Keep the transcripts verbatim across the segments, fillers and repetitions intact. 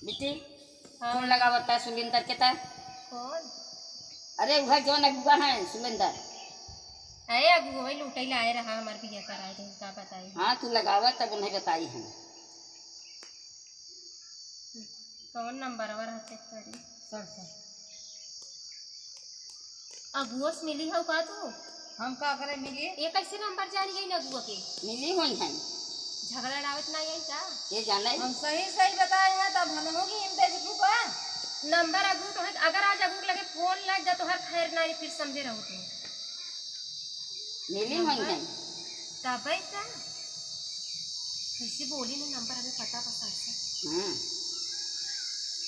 बिट्टी, हाँ। फोन लगावत है सुलेंदर के ता। कौन? अरे, उहे जौन अगुआ है, सुलेंदर। अरे, अगुआ वही लूटै ला आए रहा, हमार बिया कराए दे, का बताई? हाँ, तू लगावा, तब उन्हें बताई हम। कौन नंबरवा रहते करी? सर, सर। अगुओ से मिली हौ का तू? हम का करे मिली? ये कैसे नंबर जानी है अगुआ के? मिली होई हैं। झगड़ा लड़ावत ना आई का? ये जाने। हम सही सही बताए हैं, तब हम हो कि हम बेवकूफ बा? नंबर अगुआ तो है, अगर आज अगुआ के लगे फोन लग जा तो हर खैर नाई फिर समझे रहो तू। मिली होई नंबर? हैं। तबे त। कैसे बोली ना नंबर हमें पता बस ऐसे। हम्म।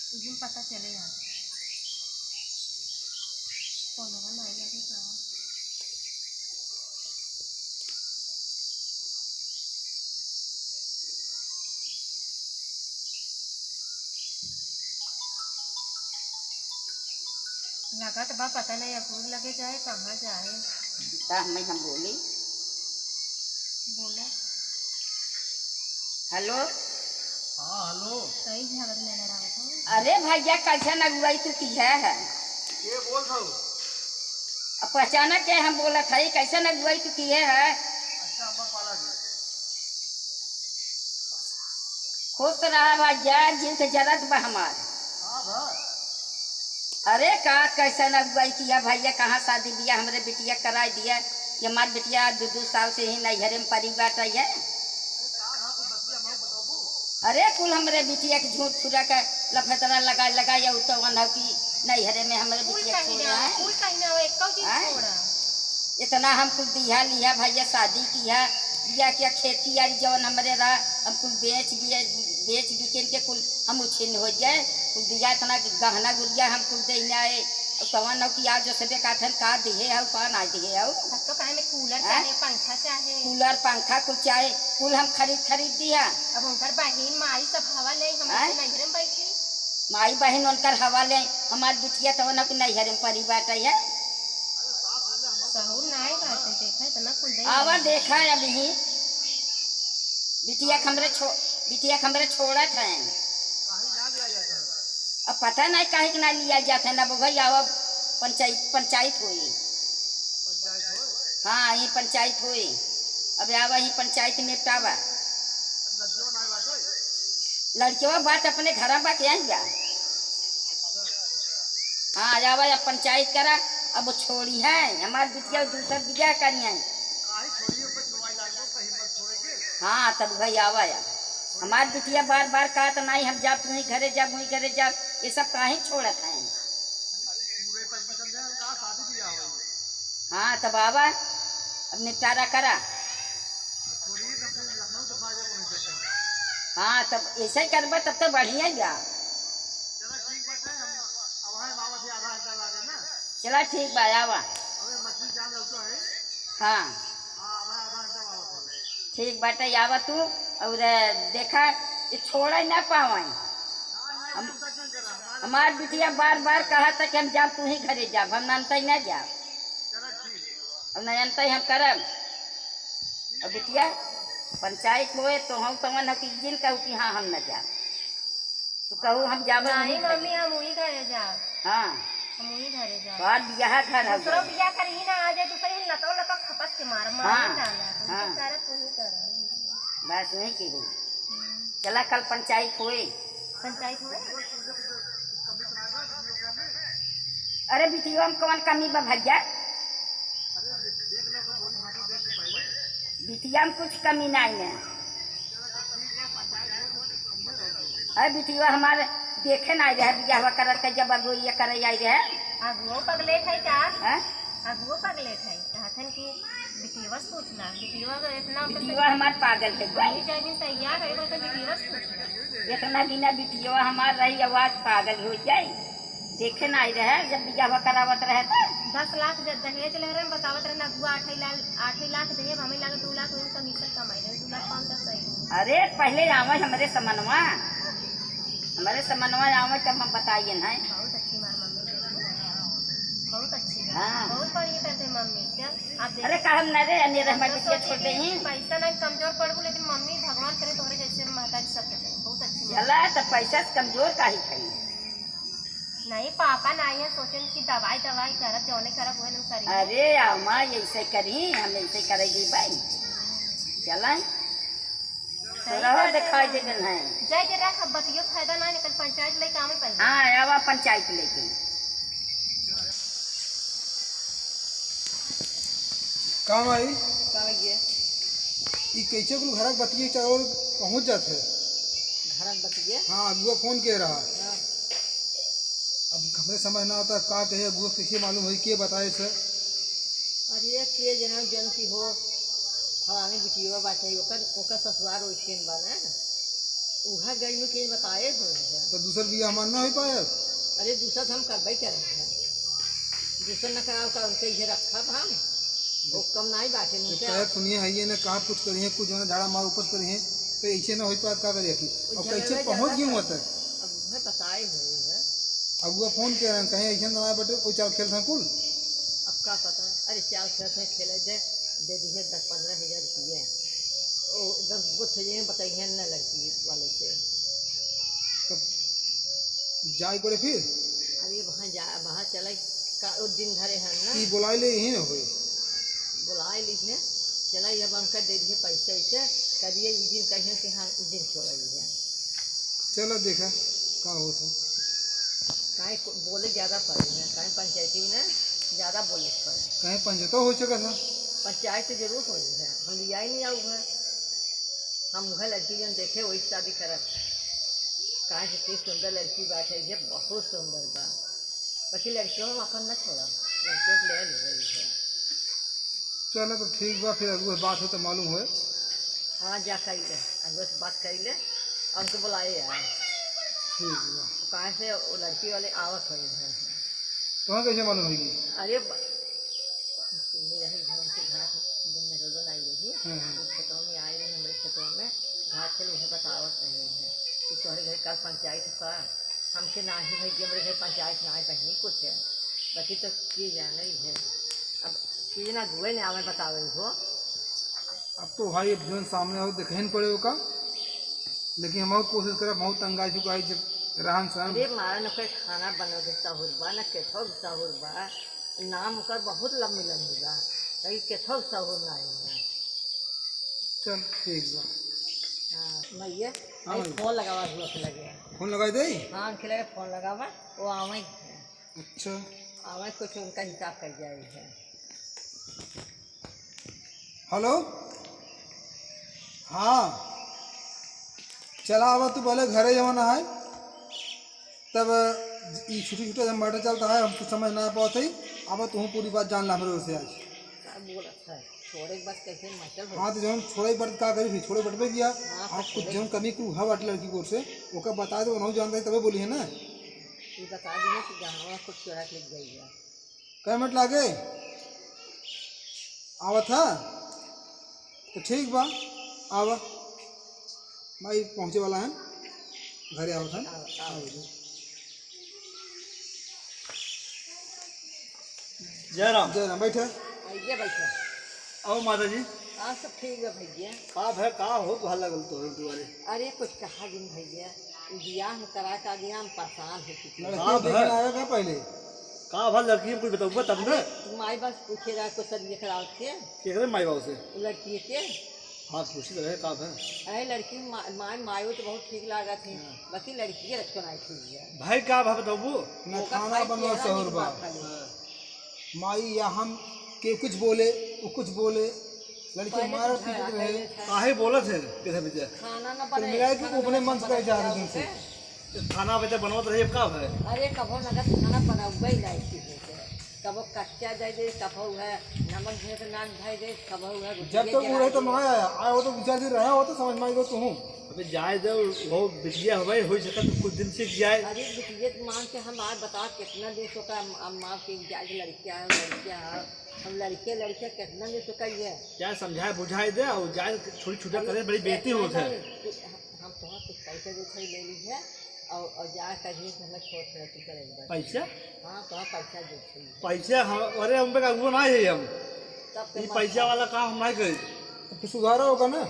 उस दिन पता चले यार। फोनवा ना आइला के का? लागत बा पता नहीं अगुआ लगे जाए, कहाँ जाए। का हमें हम बोली? बोला। हेलो। हाँ, हेलो। कई झगड़ में लड़ावत हो। अरे भैया, कैसन अगुआई तू किहे है? के बोलत हो? अब पहचाना के हम बोलत है, कैसन अगुआई तू किहे है? अच्छा, अम्मा पाला जी। खुश रहा भैया, जीव के जरत बा हमार। हाँ भाई। अरे का, कैसन अगुआई किहा भैया, कहाँ शादी बियाह हमरे बिटिया कराई दिया, कि हमार बिटिया दू दू साल से ही नैहरे में परी बाटै है। अरे कुल हमरे बिटिया के झूठ फुरा के लफेतरा लगा लगा या उतवन हो कि नैहरे में हमरे कुल बिटिया कहीं छोड़ा ना, है। कुल कहीं ना, एको चीज हैं? छोड़ा। इतना हम कुल दिहा लिहा भैया, शादी किहा, बिया किहा, खेती आरी जवन हमरे रहा, हम कुल बेच बिया, बेच बिकिन के कुल हम उछिन्न हो जाए, कुल दिया इतना गहना गुरिया हम कुल देना है। अब कवन हो कि आज जो सबे काथन का दिहे हौ, का ना दिहे हौ? अब तो काहे में कूलर हैं? चाहे, पंखा चाहे। कूलर पंखा कुल चाहे, कुल हम खरीद खरीद दिहा। अब उनकर बहिन माई सब हवा ले, हम हैं? ऐसे नैहरे में बैठी। माई बहिन उनकर हवा ले, हमार बिटिया तवन हो कि नैहरे में परी बाटै है। सहूर नाय बाटे, देखा इतना कुल दे आवा दिया। देखा अभी ही। बिटिया के हमरे छो-, बिटिया के हमरे छोड़त हैं। अब पता नहीं काहे के ना लिया जात है, ना बघई आवा पंचायत, पंचायत होई। हाँ, ये पंचायत होई। अब आवा ही पंचायत निपटावा। लड़कियों बात अपने घर में बात यहीं बा। हाँ, जावा, अब पंचायत करा, अब वो छोड़ी है, हमार बिटिया दूसर बियाह करी है। हाँ, तब भाई आवा या। हमार बिटिया बार बार कहा तो नहीं, हम जाब तुही घरे जाब, वही घरे जाब, ये सब काहे छोड़त हैं? हाँ, तब आवा, अब निपटारा करा। हाँ, तब ऐसे ही करबा, तब तो बढ़िया ही बा। चला ठीक बा, आवा। हाँ, ठीक बाटे, आवा तू। और देखा, ये छोड़ा ना पावे। हम, हमार बिटिया बार बार कहा था कि हम जाब, तुही घरे जाब, हम ननतई ना जाब। अब नयनतई हम करब। अब बिटिया, पंचायत होए तो हम तवन हो कि जिन कहू कि हाँ, हम न जाब। तू कहू हम जाब, हम नहीं, नहीं मम्मी, जाब। हम वही घरे जाब। हाँ। हम वही घरे जाब। तोहार बियाह घर हौ दूसरो जाब। बियाह करही ना, आ जाए दूसरे ही लतो लतो खपस के मार, मार हाँ, डाला। तुम हाँ। सारा तू ही कर। बस वही की हुई। चला कल पंचायत होए। पंचायत होए? अरे बिटिया में कौन कमी बा भैया? बिटिया में कुछ कमी नाई है। अरे बिटिया हमारे देखे नाई रहे, बियाह करत के जब अगुआ करे आई रहे। अगुओ पगलेट है का? हैं? अगुओ पगलेट है। कहत हन कि बिटियवा से पूछला, बिटियवा अगर इतना ओकर से बिटियवा हमार पागल है। वही जाए दिन तैयार है, बोलते बिटियवा से पूछला। इतना दिन बिटियवा हमार रही, अब आज पागल हो जाए। देखे नाई रहे, जब बियाह करावत रहे तो। दस लाख द-, दहेज ले रहे, बतावत रहे ना, अगुआ आठ ही लाख, आठ ही लाख देहे, हमें लगे दो लाख वही कमीशन कमाई रहे, दो लाख पाँच सौ सही। अरे, पहले आवे हमरे समनवा, हमरे समनवा आवे, तब हम बताइए ना। बहुत अच्छी मार मम्मी। बहुत अच्छी बात। हाँ। बहुत बढ़िया करते मम्मी। क्या आप अरे, देख-, का हम ना रे, अने रह हम तो बिटिया सोचे छोड़ कि देही। पैसा ना कमजोर पड़बू, लेकिन मम्मी भगवान करे तोहरे जैसे महतारी सब के दे। बहुत अच्छी ये अल्लाह, त पैसा से कमजोर काहे खई? नहीं, पापा ना आई है, सोचेन कि दवाई, दवाई करब, जौने करब, वही लोग करी। अरे, अम्मा, ऐसे करी, हम ऐसे करेगी भाई। चला, सही तोरा बात है। दिखाई दे देन है। जाए दे रख, अब बतियो फायदा ना निकल, पंचायत लेके आवे पहले। हाँ, अब पंचायत लेके। का माई? का भैया? ई कैसे कुल घरक बतिये चारों ओर पहुँच जात है? घरक बतिये? हाँ, अगुआ फोन के रहा। हाँ। अब हमरे समझ ना आता का कहे अगुआ, कैसे मालूम होई, के बताए से? अरे, के जना जन की हो, फलाने बिटिया बाटे, ओकर, ओकर ससुराल ओइसे बा ना। उहे गई में के बताए हो है। तो दूसर बियाह हमार ना हो पाए? अरे, दूसर तो हम करबे करे हैं। दूसर न कराओ का, उनके इहे रखब हम। वो कम नाई बाटे, जब उनके कहे सुनिए है ये ना, कहाँ कुछ करिए, कुछ जो है झाड़ा मार ऊपर करिए, तो ऐसे ना हो पाए, का करिए कि? वो अब कैसे झगड़े पहुँच ज्यादा गए कर-, होता है? अब उहे बताए हुए हैं। अब वो फोन के रहे, कहीं ऐसे ना आए बटे, कोई चाल खेल था कुल। अब का पता, अरे चाल खेल थे, खेले दे, दे दिए दस पन्द्रह हजार रुपये। ओ, दस गो थे जे बताइए ना लड़की वाले से। तब जाए पड़े फिर? अरे वहाँ जा, वहाँ चले का, ओ दिन धरे हैं ना। ई बुलाए ले यही ना होए। बुलाए ली है, चला ये अब हमका दे दिए पैसे ऐसे, करिए ई दिन कहिए कि हाँ, ई दिन छोड़ा ही है। चला देखा, का होत है। काहे को-, बोले ज्यादा पड़े हैं, काहे पंचायती में ज्यादा बोले पड़े। काहे पंचायत हो चुका था? पंचायत तो जरूर हो है, हम लिया ही नहीं आऊ है। हम वह लड़की जन देखे वही शादी करब। काहे कि इतनी सुंदर लड़की बात है, ये बहुत सुंदर बा। बाकी लड़कियों में अपन न छोड़ा, लड़कियों को ले ली गई है। चलो तो ठीक बा, फिर अगुआ से बात हो तो मालूम होए। हाँ, जा कई ले, अगुआ से बात कई ले, हमको बुलाए यार। ठीक बा। कहाँ से वो लड़की वाले आवत हो इधर? तुम्हें कैसे मालूम होगी? अरे ब-, हम सुनले रही घर से, घर दिन में रोजो नहीं रही। हम्म, हम्म। खेतों में आए रही, हमारे खेतों में घाट से उन्हें बतावत रहे हैं कि तोहरे घर कल पंचायत का, हमके नाही भाई कि हमारे घर पंचायत ना आए कहीं कुछ है। बाकी तो की जाने ही है। अब की ना गुए ने आवे बतावे हो। अब तो भाई, अब जौन सामने हो, देखे न पड़े ओका, लेकिन हम कोशिश करे, बहुत तंग आ चुका है जब रहन सहन। अरे मारा न कोई खाना बनवे के सहूर बा, न केथो के सहूर बा, नाम ओकर बहुत लम्बी लम्बी बा, लेकिन केथो के सहूर ना आई है। चल, ठीक बा। हाँ, भैया, हाँ, अरे भैया। फोन लगावा हुआ के लगे। फोन लगाई दे? हाँ, उनके लगे फोन लगावा, वो आवे ही है। अच्छा। आवे, कुछ उनका हिसाब कर जाए है। हेलो, हाँ, चला आवा तू पहले घरे जवन है, तब ई छुट्टी छुट्टी जब matter चलता है, हम कुछ समझ ना पावत है। आवा तू पूरी बात जान ला हमरे ओर से आज। का बोलत है? छोड़े के बाद कैसे मतलब हो? हाँ, तो जवन छोड़े के बाद का करी फिर? छोड़े बटबे किया। हाँ, और तो कुछ छोड़े। जवन कमी कुल है बाटे लड़की की ओर से, ओका बता दे, उन्होंने जानता है तबे बोली है ना। ये बता दिए कि गहनवा कुछ चोरा के ले गई है। कै मिनट लागे? आवत है? तो ठीक बा, आवा। भाई पहुँचे वाला है, घरे आवत है। आवा, आवा। आवा जी। जय राम। जय राम, बैठे। आइए, बैठे। आओ माता जी। हाँ, सब ठीक बा भैया। का भै, का हो, घर लगल तोहरे दुआरे? अरे, कुछ कहा दिन भैया, बियाह में करा का गया, हम परेशान हो चुके हैं। लड़की का देखे भै? ना आया का पहले? का भै लड़की में कुछ बताऊंगा तब ना? अरे, माई बाप पूछे रहा, कुछ सर ये करावत के। केकरे माई बाप से? वो लड़की के। हाँ, पूछी तो रहे, का भै? अरे, लड़की मा-, माई, माई तो बहुत ठीक लागत है, हाँ। बाकी लड़की के रखो ना ठीक है। भाई, का भै बताऊबू? ना ओकर खाना खाए बनवा पिए ना सहूर नीक बा। बात खाली। हाँ। माई या हम के कुछ बोले, वो कुछ बोले, लड़के पहले मारा तो पीटत झगड़ा रहे। करे था। काहे बोलत है, किधर भी जा? खाना ना तो बनाए, मिला के खाना अपने बनाए, मन से खाना कहे जा रहे बनाओ तुमसे। उसे। खाना बेटा बनवत रही, अब का भय? अरे, कभो नगद खाना बनाउबे ही नहीं किसी से। कभो कच्चा दे दे, कभो है नमक धरे के नाक धरे दे, कभो है जब रोटिये तक वो जरा रहे तो दे। ना आया, आया हो तो विचार जी रहा हो तो समझ में आएगा तू। अबे जाए दे, वो बिटिया हवे, हो सके तो कुछ दिन सीख जाए। अरे बिटिया तो मान के हम आज बता कितना दिन से ओकरा अम-, अम्मा के जाए लड़किया है, लड़किया है। हम लड़के, लड़के कितना दिन से कही है। क्या समझाए बुझाए दे, और जाए छोटी छुटा अरे करे, बड़ी बेइज्जती होत है। नहीं, हम तोहार कुछ पैसा दे थे, ले ली है, और, और जा कहिए कि हमें छोड़ छोड़ के चले गए। पैसा? हाँ, तोहार पैसा दे थे। पैसा हम, अरे हम पे का वो ना है हम। तब के ये मन पैसा था। वाला काम हम नहीं करी। तो कुछ सुधारा होगा ना?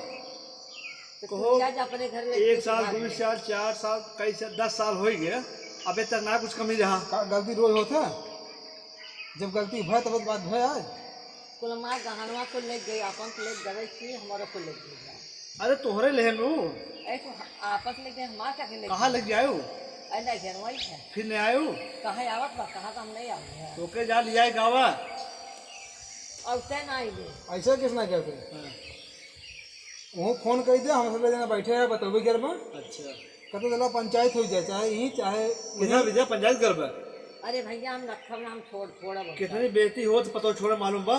तो कहो, तू जा, जा अपने घर ले एक के साल, सुधार दू ले। साल, चार साल, कई साल, दस साल होइ गए, अबे तक ना कुछ कमी रहा। का गलती रोज होत है? जब गलती भय तब बात भय आए। कुल हमार गहनवा को ले गए, अपन को ले गए कि हमारा को ले गए। अरे तोहरे लेहन उ। ऐ तो आपस ले गए, हमार का के ले कहाँ गए? ले गए आयो? अरे ना घर वही है। फिर नहीं आयो? कहाँ आवत बा, कहाँ तो हम नहीं आवे हैं। तो के जा लिया गावा। और तय ना आई ले। ऐसा किस ना कहते? हाँ। वो फोन कर दे, हम सब ले जाना बैठे हैं, बतौबे घर में। अच्छा। कतो चला पंचायत हो जाए, चाहे यहीं, चाहे कितना वहीं। विद्या पंचायत करबे? अरे भैया, हम रखब ना, हम छोड़, छोड़ब हम कितनी सब। बेइज्जती होत पतो छोड़े मालूम बा?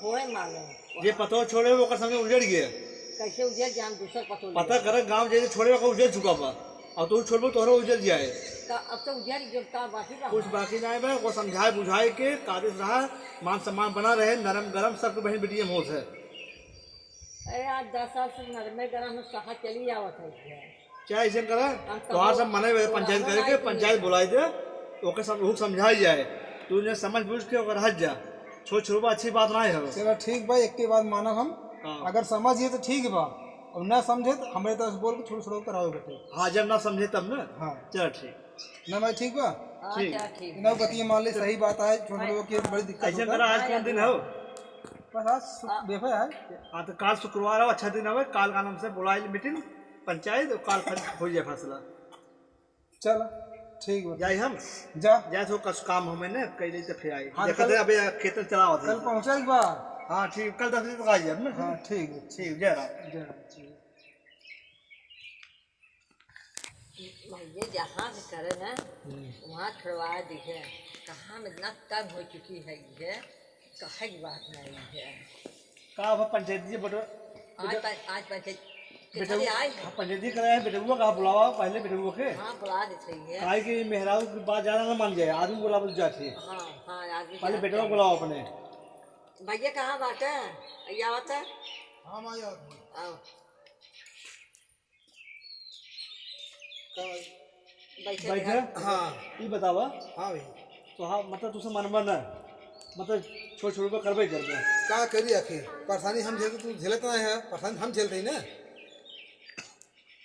होए मालूम। जे पतो छोड़े, ओकर संगे उजड़ गए। कैसे उजड़ गए? हम दूसर पतो पता लेब। करे, गाँव जैसे छोड़े, ओकर उजड़ चुका बा। अब तू छोड़बो, तोहरा उजड़ जाए। का अब तो उजड़ गए, का बाकी रहा? कुछ बाकी नहीं बा, ओकर समझाए बुझाए के, कायदे से रहा, मान सम्मान बना रहे, नरम गरम, सबके बहन बेटी में होत है। अरे, आज दस साल से नरमे गरम में कहाँ चली आवत है ये? चाहे ऐसे करा, हम तोहार कबो सब मने वाले पंचायत पुराना करे के, नहीं पंचायत किए। बुलाई दे, ओके सब लोग समझाई जाए। तू ने समझ बूझ के ओकर हट जा। छोट छोट बा, अच्छी बात ना है। चलो ठीक बा, एक के बात मानब हम। हाँ। अगर समझिए तो ठीक बा, और ना समझे तो हमरे तरफ से बोल के छोट छोट कराओ बेटे। हाँ, जब ना समझे तब ना। हाँ। चलो ठीक। ना भाई ठीक बा? हाँ, ठीक। चलो ठीक। इन्हें बतिये मान ले, सही बात है, छोट छोट की बड़ी दिक्कत ऐसे होता करा, है। आज कौन दिन हो? बस आज सु-, आ- बेफे है। हाँ, तो काल शुक्रवार हो, अच्छा दिन हवे, काल का नाम से बुलाई मीटिंग पंचायत और काल फै-, हो जाए फैसला। चल, ठीक बा। जाई हम? जा। जाए तो कुछ काम हमें ने, कई ले तो फिर आई। हाँ, देखते कल, अबे खेत में चला होता कल है। पहुँचा एक बार। हाँ, ठीक, कल दस बजे तक आ जाए ना। हाँ, ठीक है। ठीक, जय राम। जय राम, ठीक। भैया जहाँ से करे ना, हम्म। वहाँ छोड़वा दिहे। कहाँ में इतना तंग हो चुकी है ये, कहे की बात नहीं है। का अब पंचायत जी बटो-, आज बेटा-, पं-, आज पंचायत के बेटा-, घरे आए हैं। हाँ, पंचायत जी कराए हैं, बेटुआ का बुलावा, पहले बेटुआ के। हाँ, बुला देते हैं। काहे कि मेहरारू की बात ज्यादा ना मान जाए, आदमी बुलावा जाते। हाँ, हाँ, आदमी पहले जाते बेटुआ हैं। बुलावा अपने। भैया कहाँ बाटे? ये आवत है? हाँ, माई आवत है। आओ। का भाई? बैठे बैठे? रहा। हाँ। ई बतावा। हाँ भाई। तो हाँ, मतलब तुसे मनवा ना, मतलब छोड़ छोड़ के करबे करबे। का करी आखिर? परेशानी हम झेलते, तू झेलत ना है, परेशानी हम झेलते ही ना।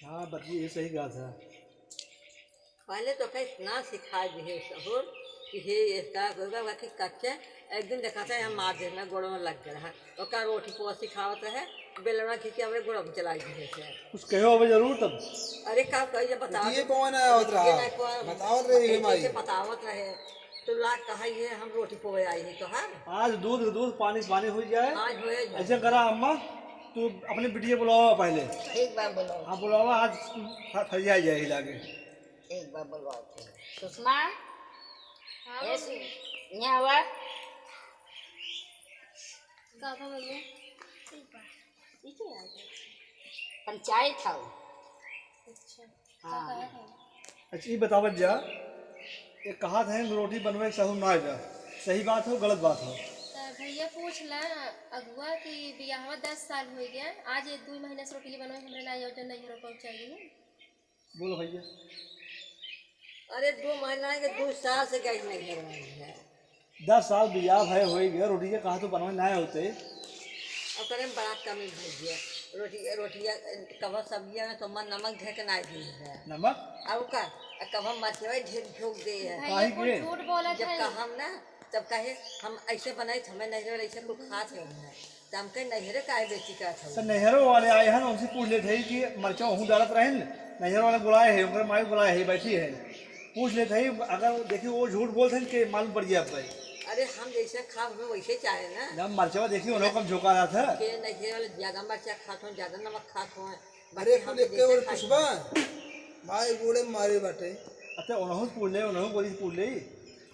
हाँ, बतिया ये सही बात है। पहले तो कहीं इतना सिखा दिए सहूर कि हे इसका होगा, बाकी कच्चे एक दिन देखाता है, हम मार देना, गोड़ में लग गया है। ओका रोटी पोआ सिखावत रहे, बेलना खींच के हमरे गोड़ में चलाई दिए से। कुछ कहो अबे जरूर तब। अरे का कही, जब बताओ ये तो पवन आया होत रहा। ये नहीं को बतावत रहे, ये ये माई। कैसे बतावत रहे, तो लाग कहा ये हम रोटी पोए आई है तो हाँ। आज दूध के दूध, पानी के पानी हो जाए। आज हो जाए। ऐसे करा अम्मा, तू अपने बिटिया बुलावा पहले। ठीक बा, बुलाओ। हाँ, बुलावा, आज फ-, फरिया जाए लागे। ठीक बा, बुलाओ, ठीक। सुषमा, हाँ, ए, मम्मी। यहाँ आवा। का बा, मम्मी? ठीक बा। ई के आ गया? पंचायत हौ। अच्छा, हाँ। का कहत हौ? अच्छा, ई बतावत जा, ये कहा था रोटी बनवे के सहूर ना आएगा, सही बात हो, गलत बात हो? त भैया पूछ ला अगुआ कि बियाहवा दस साल हो गया, आज ये दू महीना से रोटी बनवे हमरे ना आयो, जो नहीं रोटी पहुँचाई। बोलो भैया। अरे, दो महीना के दो साल से गैस नहीं भरवाई है। दस साल बियाह भय होई गया, रोटी के कहा तो बनवे ना होते। ओकरे में बड़ा कमी भई है। रोटी, रोटिया, कबो सब्जिया में तो मन नमक ढेर के ना दी है। नमक? अब का? कबो मरचवा ढेर झोंक दे है। काहे भैया कुल के? झूठ बोलत जब है। कहम ना, तब कहे, "हम ऐसे बनाई, हमें नहीं ऐसे कुछ खात रहे हैं।" त हमके नैहरे काहे बेइज्जती करत हऊ? त नैहरो वाले आए हन, उनसे पूछ लेत हई कि मरचा ओहू डालत रहेन, नैहर वाले बुलाए हैं, उनकर माई बुलाए हैं, बैठी है, पूछ लेत हई, अगर देखी वो झूठ बोलत हैं कि मालूम पड़ जाए अब भाई। अरे हम जैसे खाब हमें वैसे चाहे ना। जब मरचवा देखी उन्हों कम झोंका रहा था। के नैहर वाले ज्यादा मरचा खात हो, ज्यादा नमक खात हो, अरे बाकी हम कुल एक जैसे और खाई। पूछबा, माई गोड़े मारे बाटे। अच्छा, उन्हों पूछ ले, उन्हों गोरी पूछ ले।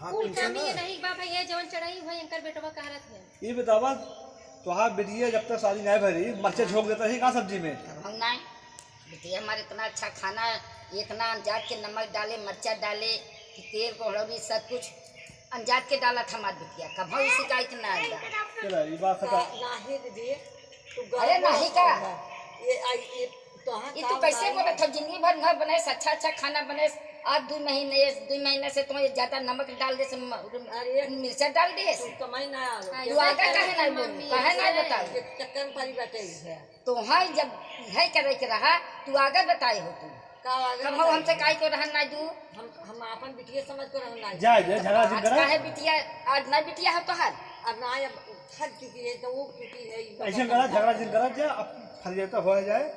हाँ, कुल पूछे कमी ना। नहीं बा भैया, जवन चढ़ाई हुआ एंकर बेटवा कह रहा था। ई बतावा, तोहार बिटिया जब तक शादी नाय भरी, मरचा झोंक देता ही का सब्जी में? तब हम नाय। बिटिया हमारे इतना अच्छा खाना, इतना अनजात के नमक डाले, मरचा डाले, कि तेल कोहड़ौरी सब कुछ अनजात के डाला था हमार बिटिया। कभो ई शिकायत ना आइला। चला, ई बात खत्म। का-, नाही दीदी, तू अरे गलत नहीं का? बात है। ये, आ, ये तोहार ई तू काम कैसे नाही बोलत है। हो? जिंदगी भर घर बने, अच्छा अच्छा खाना बने, आज दू महीने, दू महीने से तुम्हें ज्यादा नमक डाल दे, से म-, अरे, मिर्चा डाल दे। तू कमाई ना आवे। हाँ, तू आगे काहे ना बोलू? काहे ना बताऊ? ये चक्कर में पड़ी बैठे ही है। तोहइ जब है करे के रहा, तू आगे बताए हो तू। का आगे कब बताए? हमसे काहे को रहन ना दू? हम, हम आपन बिटिया समझ को रहन ना दू। जा, जा, झगड़ा आज करा। काहे बिटिया, आज ना बिटिया हो तोहर? अब ना, अब थक चुकी है, तो ऊब चुकी है, ई ऐसे करा, झगड़ा जिन करा, जा, अब फरियाद हो जाए।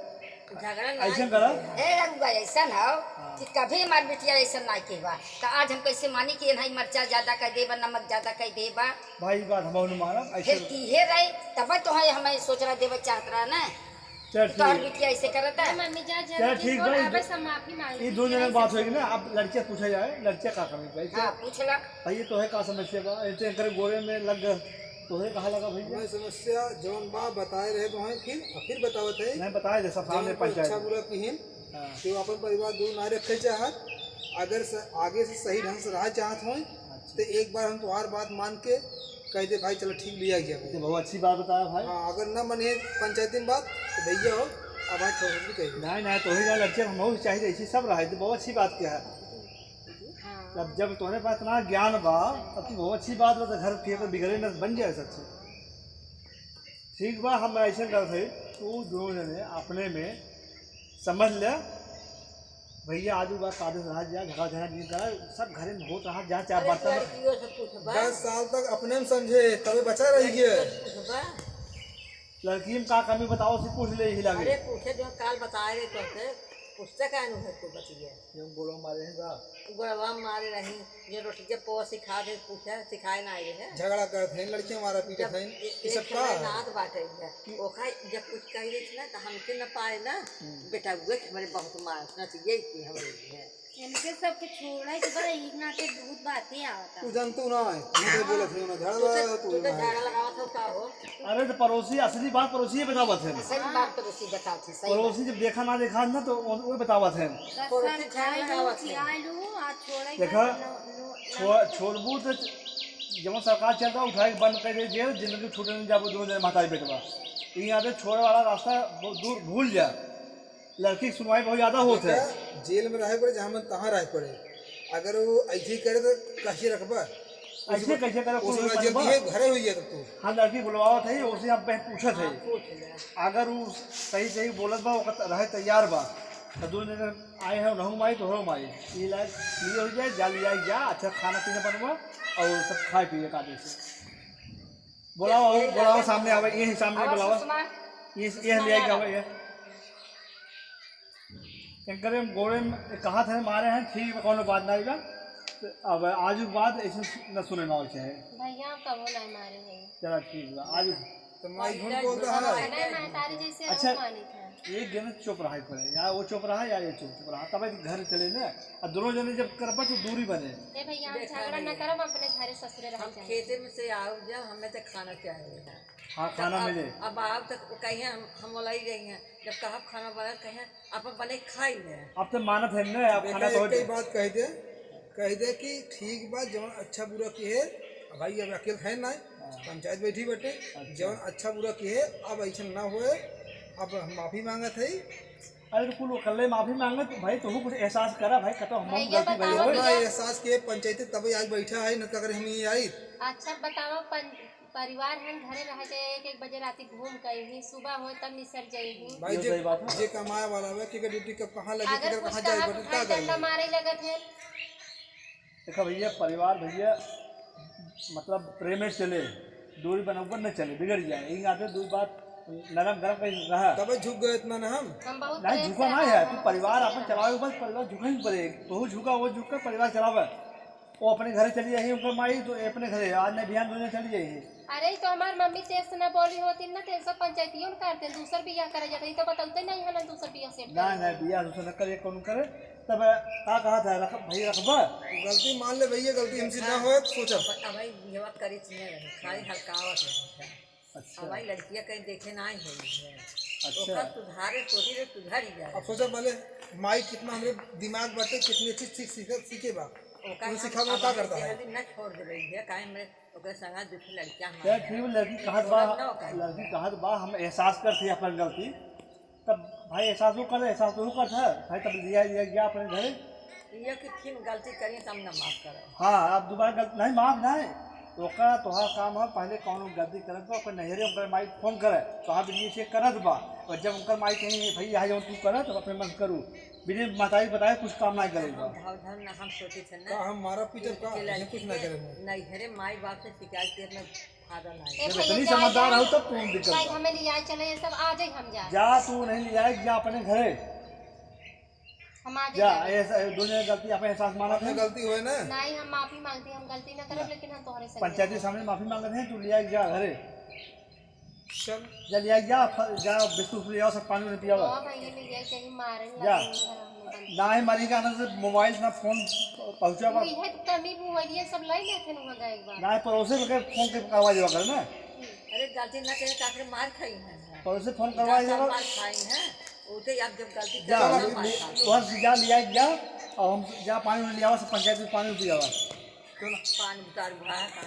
झगड़ा ना ऐसे करा। ए रघुआ, ऐसन हो हाँ। कि कभी हमार बिटिया ऐसन ना के बा, तो आज हम कैसे मानी कि इन्हें मरचा ज्यादा कर देबा, नमक ज्यादा कर देबा? भाई, ई बात हम नहीं मानब, ऐसे फिर की हे रही, तब तो है हमें सोचना देवे चाहत रहा ना। चल कि तोहर ठीक। बिटिया ऐसे करत है। मम्मी जा, चल जल्दी ठीक बोल, बा, ई अब दो, से माफी मांग ई ली, दो जने ऐसे बात होगी ना, अब लड़कियां पूछा जाए, लड़कियां का कमी भाई? हाँ, पूछ ला। भाई, ये तो है का समस्या बा? ये तो एकर गोरे में लग गए, तो है कहा लगा भैया? हमारी समस्या जौन बा बताए रहे तो हैं, फिर, फिर बतावत है। नहीं बताए दे, सब सामने जौन कोई पंचायत अच्छा में। बुरा किहिन, हाँ। कि वो अपन परिवार दूर ना रखे चाहत, अगर स-, आगे से सही ढंग से रहा चाहत हों, अच्छा। तो एक बार हम तुम्हार बात मान के कह दे, "भाई, चलो, ठीक, लिया गया।" ये बहुत अच्छी बात बताया भाई। हाँ, अगर ना मने पंचायती में बात, तो भैया हो, अब भाई, छोड़ भी कह दे। नहीं, नहीं, तो ही जान, अच्छा, हम बहुत चाहिए, ऐसी सब रहा है, तो बहुत अच्छी बात क्या है। हाँ। जब, जब तुम्हारे पास इतना ज्ञान बा, तब तो बहुत अच्छी बात बा, तो घर के अगर बिगड़े ना, बन जाए सच्चे। ठीक बा, हम ऐसे करत हई, तू दोनों जने अपने में समझ ले, भैया, आजू बा कादे से रहा जा, झगड़ा झगड़ा नहीं करा, सब घरे में होत रहा जा, चाहे अरे, बर्तन। लड़कियों से पूछबा। दस साल तक अपने में समझे, तबे बचा रही है। लड़कियों से पूछबा। लड़की में का कमी बताओ, से पूछ ले, यही लागे। अरे, पूछे जो काल बताए रहे तो से, पूछते का नहीं है तू बचिए। यूं गोड़वा मारे हैं का? गोड़वा मारे रही, ये रोटी के पोआ सिखा दे, पूछे, सिखाए ना आए रहे। झगड़ा करत हैं, लड़कियां मारा पीटत जब हैं, ए-, ये सब एक का? नाद बाटे है। कि ओका जब कुछ कह रही थी ना, तो हमके न पाए ना, हम्म। बेटा, वो हमारे बहुत मारत ना, तो यही की हम रही है। इनके सबके छोड़ा ही तो बड़ा, इतना के बहुत बातें आवता। तू जानतू ना है, मैं तो बोलत हूँ ना, झाड़ा तू तो, लगा तू तू तो ना है। झाड़ा लगावत हो का हो? अरे, तो पड़ोसी, असली बात पड़ोसी ही बतावत है। सही बात पड़ोसी बतावत है, सही पड़ोसी बात। जब देखा ना देखा ना, तो वो, वो बतावत है। पड़ोसी झाड़ा लगावत है। देखा, छोड़, छोड़बू तो जवन सरकार चलता, उठाए के बंद कर दे जेल, जिंदगी छूटे नहीं जाबो, दोनों जने महतारी बेटवा। ई आदत छोड़े वाला रास्ता बहुत दूर भूल जा। लड़की की सुनवाई बहुत ज्यादा होत है। बेटा, जेल में रहे पड़े, जहाँ मन तहाँ रहे पड़े। अगर वो ऐसे ही करे तो कैसे रखबा? ऐसे कैसे करे, उस कोई बाद जल्दी बनबा? है, घरे हुई है तब तू। हाँ, लड़की बुलवावत है, उसे आप पे पूछत है। हाँ, पूछ ले। अगर वो सही सही बोलत बा, ओकर रहे तैयार बा, तो दो जने आए हैं, उन्हों माई, तोहरो माई। ये लायक ये हो जाए, जा लिया जा, अच्छा खाना पीना बनवा और सब खाए पिए कायदे से। बुलाओ, ये, ये बुलाओ, सामने आवे, ये सामने आवा बुलावा। सुषमा। ये, ये सुषमा ले आके यादव। आवे, ये। इनकरे गोड़े में कहा थे, मारे हैं, ठीक बा, कौनो बात नहीं बा। तो अब आज के बाद ऐसे न सुने ना चाहे। भैया, हम कबो नहीं मारे हैं। चला, ठीक बा, आज तो माई झूठ बोलता है। अरे, महतारी जैसे अच्छा, हम मानी थे। एक जने चुप रहा पड़े, या वो चुप रहा या ये चुप, चुप रहा, तब घर चले ना। अब दोनों जने जब करबा तो दूरी बने। ए भैया, हम देखा झगड़ा नहीं न है। करब, अपने घरे ससुरे रह हम जाए। खेते में से आओ जब, हमें तो खाना चाहिए। हाँ, तब खाना अब, मिले। अब आओ तो कहिए हम, हम बोला ही रही हैं, जब कहब खाना बना, कहिए अपन बने खाई ले। अब तो मानत है ना, अब बेटा, खाना तो एक हो ही जाए। बात कह दे, कह दे कि ठीक बात, जवन अच्छा बुरा की है, भाई अब अकेल है ना, हाँ। पंचायत बैठी बटे, अच्छा। जवन अच्छा बुरा की है, अब ऐसा ना होए, अब हम माफी मांगत है। अरे तो कुल ओकल्ले माफी मांगत, भाई तोहू कुछ एहसास करा भाई, कतो हम भैया गलती भई बताओ होए। ना, भैया। एहसास के पंचायती तबे आज बैठा है, न तो अगर हम ये आई। अच्छा बताओ, पं-, परिवार हम घरे रह जाए, एक एक बजे राती घूम के अइही, सुबह होए तब निसर जाइही। भाई ये जे, सही बात है। जे कमाए वाला बा, केकर ड्यूटी कब कहाँ लगे, अगर केकर कुछ कहाँ जाए, कहा बटे तो का उठा करी? डंडा मारे लगत है। देखा भैया, परिवार भैया, मतलब, प्रेम से चले, दूरी बनौबर न चले, बिगड़ जाए। यही आते दूर बात नरम गरम कहीं रहा। तबे झुक गए इतना ना हम। हम बहुत नहीं, प्रेम झुका से ना है, रहा तू है। परिवार अपन चलावे, बस परिवार झुका ही पड़े। तू झुका, वो झुका, परिवार चलावे। वो अपने घरे चली जाइए, उनका माई तो अपने घरे, आज नहीं बिहान दोनों चली जाइए। अरे, तो हमार मम्मी तेज से ना बोली होती ना, तो सब पंचायतियों न करते, दूसर बियाह करे जाते, ये तो बतौते नहीं है ना, दूसर बियाह सेट नहीं, करे। नहीं, बियाह दूसर न करे, कौन करे? तब का कहा था, रख, भाई रखबा? गलती मान ले भैया, गलती हमसे ना होए, तो सोचा। अब, अब भाई बियाह करे चुने रहे, खाली हल्कावत रहे। अच्छा। अब भाई लड़कियां कहीं देखे ना ही होई है। अच्छा। ओकर सुधारे, सोची रे, सुधर ही जाए। अब सोचा भले माई कितना हमरे दिमाग बाटे, कितनी अच्छी चीज सीखे, सीखे बा। ओका उन्हें हम सिखावे में अब का हम करता है? जल्दी न छोड़ दे रही है, काहे हमरे ओकरे संगे दुखी लड़कियां हमारे यार, फिर हैं। भी लड़की कहत बा, छोड़ब ना ओका। लड़की कहत बा, हम एहसास करत ही अपन गलती। तब भाई एहसास वो करे, एहसास तो वो करत है। भाई तब लिया, लिया गया अपने घरे। ये कि फिर गलती करी तब ना माफ करो। हाँ, अब दोबारा गलती, नहीं, माफ नहीं। ओका तोहार काम है, पहले कौनो गलती करत बा, ओकर नैहरे ओकर माई फोन करे, तोहार वीडियो चेक करत बा, और जब ओकर माई कहीं, "भई, यहाँ जौन तू करत, अपने मन करू, बिना महतारी बताए कुछ काम ना करे बा।" हम भाव धन ना हम सोचे थे ना का हम मारा पीटब कि का? इनके हम कुछ ना लड़की करे। के नैहरे माई बाप से शिकायत के अपना फायदा ना है। ए जब भैया, इतनी जाए, समझदार जाए। हो, तब कौन दिक्कत भाई, बा? हमें ले आए चले, ये सब आ जाए, हम जाए। जा, तू नहीं ले आए, जा अपने घरे। हम आ जा, जाए। ऐसा, दोनों गलती अपने एहसास मानत अपने है। गलती होए ना। नहीं, हम माफी मांगती, हम गलती ना करब, जा। लेकिन हम तोहरे संग पंचायती सामने माफी मांगत है, तू ले आए, जा घरे। चल। जा ले आए, जा, फ-, जा, बिस्कुट ले आओ, सब पानी उन्हें पियावा। हाँ, भाई, ये ले आए, कहीं मारे ना जा। लगे, घर हम लोग बंद। ना ही मरी का, ना से मोबाइल, ना फोन पहुंचा बा। वो इहे तो कमी भी हुआ, ये सब लाई लेते हैं वहाँ गए एक बार। ना, पड़ोसी के फोन के आवाज हुआ करे ना। अरे, गलती ना करे, काकरे मार खाई है। पड़ोसी फोन करवाई दस साल जरा। मार खाई है, उठे अब जब गलती जा, करे, ले, मार ले, खाई। वहाँ से जा, ले आए, जा, और हम जा, पानी उन्हें ले आवा, सब पंचायत में पानी पियावा। चलो। पानी उतार भाई।